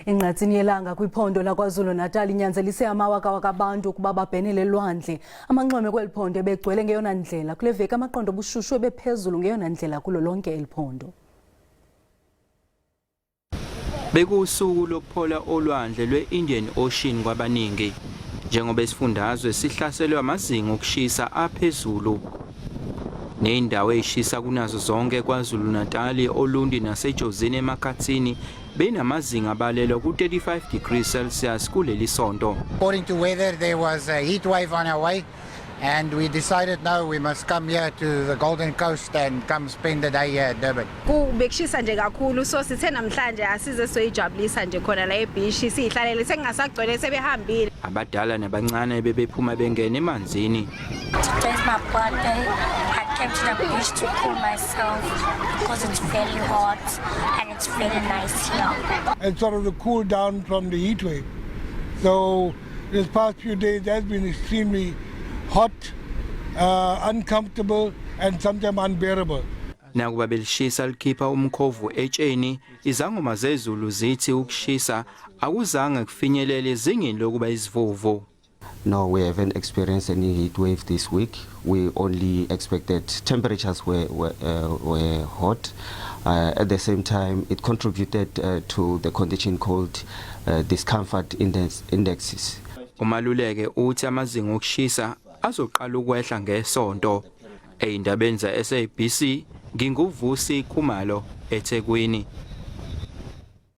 Ingqatsini yelanga kwiphondo laKwaZulu-Natal inyanzelise amawakawaka abantu ukuba babhenele elwandle. Amanxweme kweli phondo ebegcwele ngeyona ndlela. Kule veki amaqondo obushushu ebephezulu ngeyona ndlela kulo lonke eli phondo. Bekuwusuku lokuphola olwandle lwe-Indian Ocean kwabaningi njengoba isifundazwe sihlaselwe amazinga okushisa aphezulu. Nezindawo ezishisa kunazo zonke KwaZulu-Natal, oLundi naseJozini eMakhathini benamazinga abalelwa ku-35 degrees Celsius kuleli sonto. According to weather, there was a heat wave on our way, and we decided no, we must come here to the Golden Coast and come spend the day here at Durban. Kubekushisa nje kakhulu, so sithe namhlanje asize soyijabulisa nje khona la ebhishi, siyihlalele sengingasagcwele sebehambile. Abadala nabancane bebephuma bengena emanzini. Today's my birthday. I came to the beach to cool myself because it's very hot and it's very nice here. And sort of the cool down from the heat wave. So this past few days has been extremely hot, uncomfortable and sometimes unbearable. Nakuba belishisa likhipha umkhovu etsheni, izangoma zezulu zithi ukushisa akuzange kufinyelele ezingeni lokuba isivuvu. No, we haven't experienced any heat wave this week. We only expected temperatures were hot. At the same time, it contributed to the condition called discomfort indexes. Umaluleke uthi amazinga okushisa azoqala ukwehla ngesonto. Eyindabeni za SABC, nginguVusi Khumalo, eThekwini.